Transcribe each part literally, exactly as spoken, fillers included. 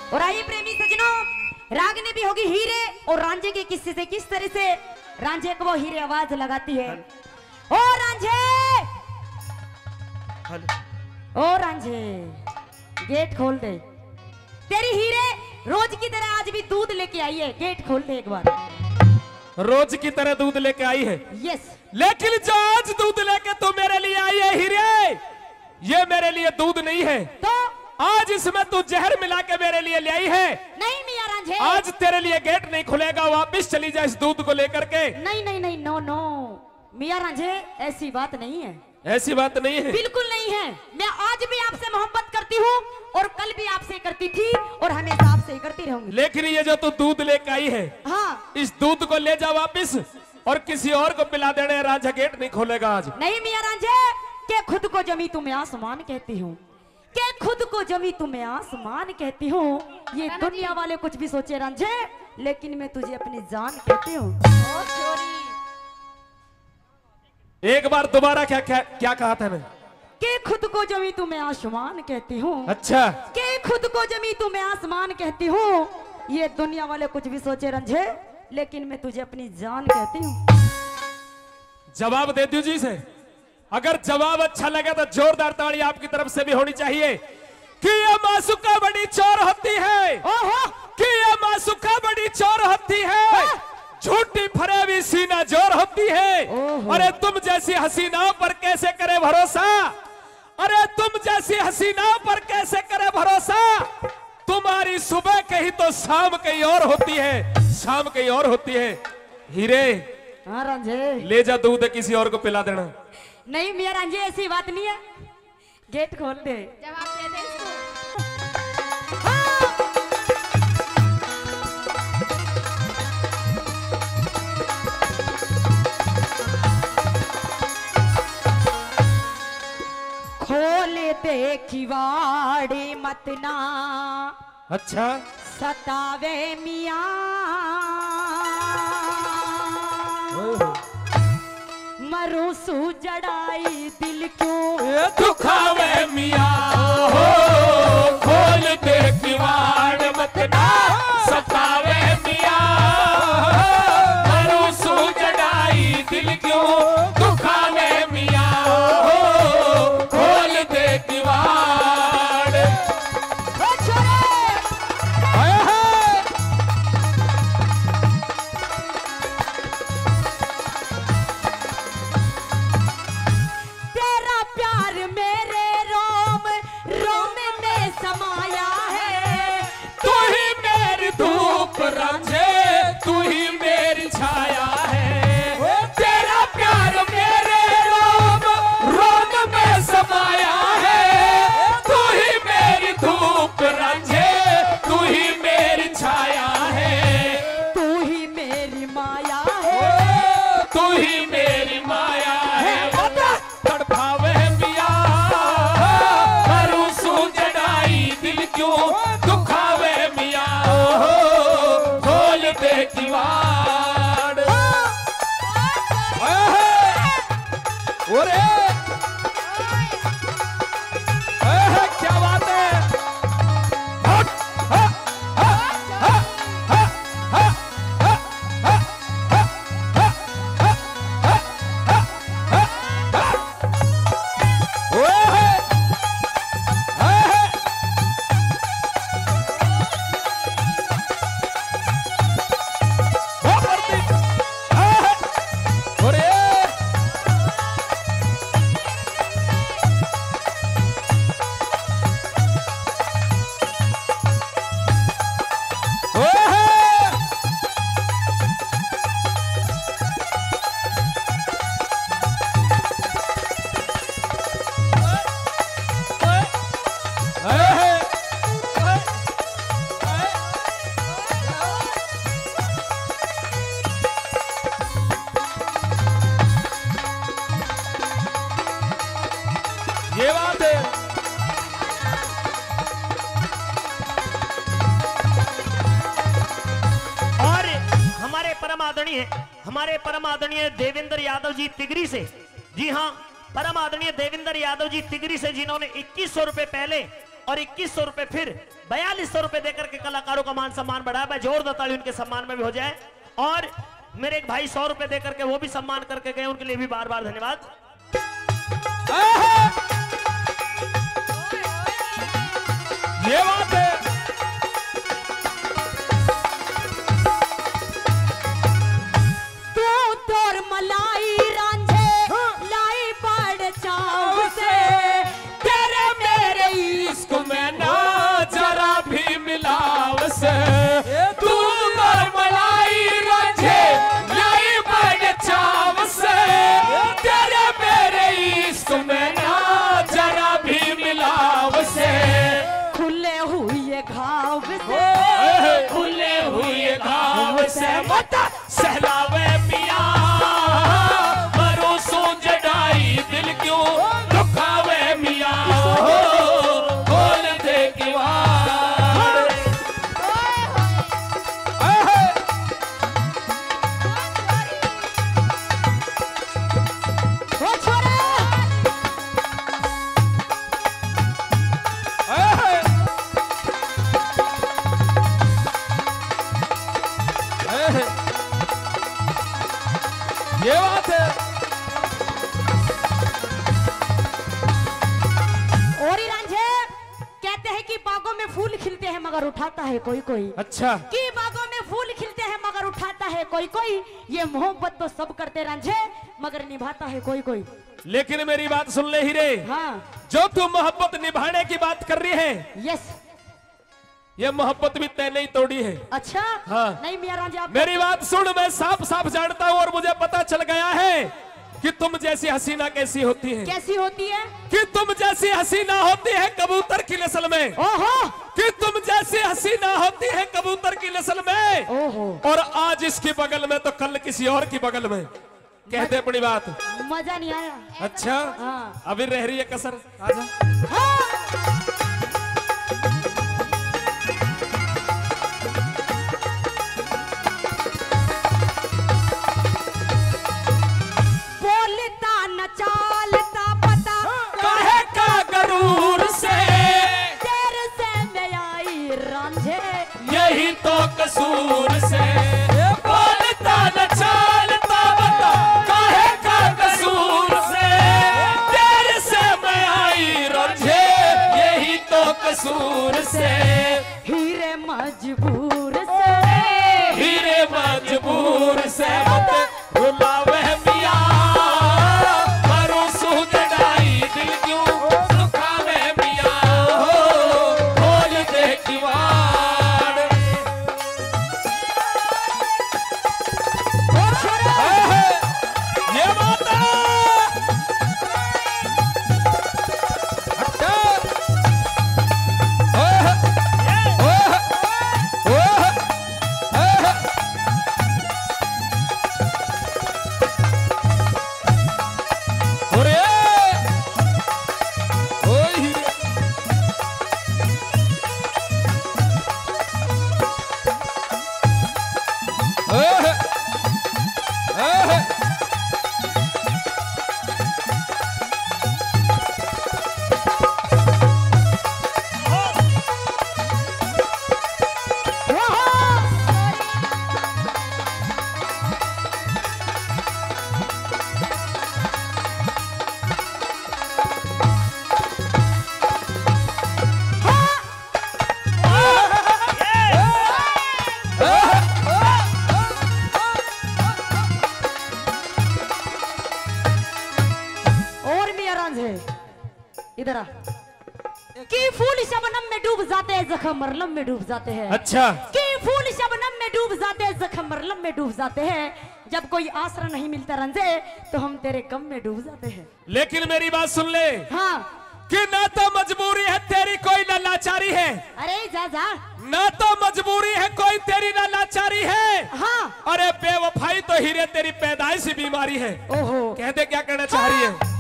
और आइए प्रेमी सजनों, रागनी भी होगी हीरे और रांझे के किस्से से, किस तरह से रांझे को वो हीरे आवाज लगाती है। ओ रांझे, हेलो। ओ रांझे, गेट खोल दे। तेरी हीरे रोज की तरह आज भी दूध लेके आई है, गेट खोल दे एक बार। रोज की तरह दूध लेके आई है। यस। लेकिन जो आज दूध लेके तू मेरे लिए आई है हीरे, ये मेरे लिए दूध नहीं है। तो? आज इसमें तू जहर मिला के मेरे लिए ले आई है। नहीं मियाँ रांझे। आज तेरे लिए गेट नहीं खुलेगा, वापस चली जा इस दूध को लेकर के। नहीं, नहीं, नहीं, नो, नो। मियाँ रांझे, ऐसी बात नहीं है। ऐसी बात नहीं है। बिल्कुल नहीं है। मैं आज भी आपसे मोहब्बत करती हूँ और कल भी आपसे करती थी और हमेशा आपसे ही करती रहूंगी। लेकिन ये जो तू दूध लेके आई है, हाँ। इस दूध को ले जा वापस और किसी और को पिला देने, रांझा गेट नहीं खोलेगा आज। नहीं मियाँ रांझे, के खुद को जमी तुम्हें आसमान कहती हूँ, के खुद को जमी तुम्हें आसमान कहती हूँ। ये दुनिया वाले कुछ भी सोचे रांझे, लेकिन मैं तुझे अपनी जान कहती हूँ। ओ छोरी। एक बार दोबारा क्या, क्या, क्या कहा था मैं? के खुद को जमी तुम्हें आसमान कहती हूँ। अच्छा। के खुद को जमी तुम्हें आसमान कहती हूँ। ये दुनिया वाले कुछ भी सोचे रांझे, लेकिन मैं तुझे अपनी जान कहती हूँ। जवाब दे दीजिए इसे। अगर जवाब अच्छा लगे तो जोरदार ताली आपकी तरफ से भी होनी चाहिए। कि ये मासूका बड़ी चोर होती है। ओहो। कि ये मासूका बड़ी चोर होती है। हाँ। झूठी फरेबी सीना जोर होती है। ओहो। अरे तुम जैसी हसीनाओं पर कैसे करे भरोसा, अरे तुम जैसी हसीनाओं पर कैसे करे भरोसा। तुम्हारी सुबह कहीं तो शाम कहीं और होती है, शाम कहीं और होती है। हीरे, हाँ रांझे। ले जा दूध किसी और को पिला देना। नहीं मियाँ रांझे, ऐसी बात नहीं है। गेट खोल दे। जवाब दे दे इसको। खोल दे किवाड़ मत ना। अच्छा। सतावे मियाँ। ओहो। मरूं सू जड़ाई दिल क्यों ए दुखावे मियाँ हो, खोल दे किवाड़ मत ना सतावे मियाँ। मरूं सू जड़ाई दिल क्यों दुखावे मियाँ हो, खोल दे किवाड़। ओ छोरे। हाय हाय। तेरा प्यार मेरे रोम रोम में समाया है। तू ही मेरी धूप रांझे, तू ही मेरी छाया है। तेरा प्यार मेरे रोम रोम में समाया है। तू ही मेरी धूप रांझे, तू ही मेरी छाया है। तू ही मेरी माया है। तू ही मेरी माया है। बता। तड़पावे मियाँ, करूँ सू जड़ाई दिल क्यों दुखावे मियाँ, खोल दे किवाड़। ओए, ओए, क्या बात है। हट, हट, हट, हट, हट। ये बात है। और हमारे परम आदरणीय, हमारे परम आदरणीय देवेंद्र यादव जी तिगरी से, जी हाँ, परम आदरणीय देवेंद्र यादव जी तिगरी से, जिन्होंने इक्कीस सौ रुपए पहले और इक्कीस सौ रुपए फिर बयालीस सौ रुपए देकर के कलाकारों का मान सम्मान बढ़ा है, भाई जोरदार ताली उनके सम्मान में भी हो जाए। और मेरे एक भाई सौ रुपए दे करके वो भी सम्मान करके गए, उनके लिए भी बार बार धन्यवाद। ये बात है। दूध और मलाई रांझे लाई बड़ चाव से, तेरे मेरे इश्क में ना जरा भी मिलाव से। दूध और मलाई रांझे लाई बड़ चाव से, तेरे मेरे इश्क में ना जरा भी मिलाव से। खुले हुए घाव से, खुले हुए घाव से मत सहलावे मियाँ, मरूं सूं जड़ाई दिल क्यों दुखावे मियाँ, हो, खोल दे किवाड़। ओ छोरा। ये बात है। और ही रांझे कहते हैं कि बागों में फूल खिलते हैं मगर उठाता है कोई कोई। अच्छा। कि बागों में फूल खिलते हैं मगर उठाता है कोई कोई। ये मोहब्बत तो सब करते रांझे, मगर निभाता है कोई कोई। लेकिन मेरी बात सुन ले हीरे। हाँ। जो तू मोहब्बत निभाने की बात कर रही है, यस। ये मोहब्बत भी तैने ही तोड़ी है। अच्छा। हाँ। नहीं मियाँ रांझे, आप मेरी बात सुन, मैं साफ साफ जानता हूँ और मुझे पता चल गया है कि तुम जैसी हसीना कैसी होती है। कैसी होती है? कि तुम जैसी हसीना होती है कबूतर की नस्ल में। ओहो। कि तुम जैसी हसीना होती है कबूतर की नस्ल में। ओहो। और आज इसकी बगल में तो कल किसी और की बगल में। कहते अपनी बात। मजा नहीं आया। अच्छा। हाँ। अभी रह रही है कसर। आजा। हाँ। बोलता न चालता पता काहे का गरूर से। देर से मैं आई रांझे यही तो कसूर से। बोलता न चालता बता काहे का कसूर से। देर से मैं आई रांझे यही तो कसूर से। हीरे मजबूर से। हीरे मजबूर से मत रुलावे मियाँ, मरूं सूं जड़ाई दिल क्यों दुखावे मियाँ, हो, खोल दे किवाड़। ये माता। हटा। ओह। ओह। ओह। और भी आराम से इधर आ। कि फूल शबनम में डूब जाते हैं, जख्म मरलम में डूब जाते हैं। अच्छा। कि फूल शबनम में डूब जाते हैं, जख्म मरलम में डूब जाते हैं। जब कोई आसरा नहीं मिलता रांझे, तो हम तेरे गम में डूब जाते हैं। लेकिन मेरी बात सुन ले। हाँ। कि ना तो मजबूरी है तेरी, कोई ना लाचारी है। अरे जा, जा। ना तो मजबूरी है कोई तेरी, ना लाचारी है। हाँ। अरे बेवफाई तो हीरे तेरी पैदाइशी बीमारी है। ओहो। कह दे क्या कहना चाह रही है।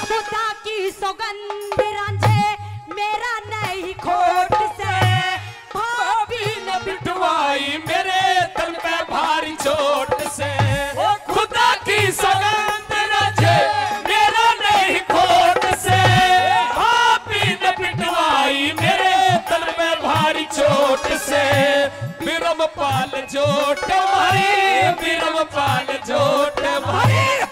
खुदा की सौगंध रांझे मेरा नहीं खोट से, भाभी ने पिटवाई मेरे तन पे भारी चोट से। ओ खुदा से बिरमपाल जोट मारी, बिरमपाल जोट मारी।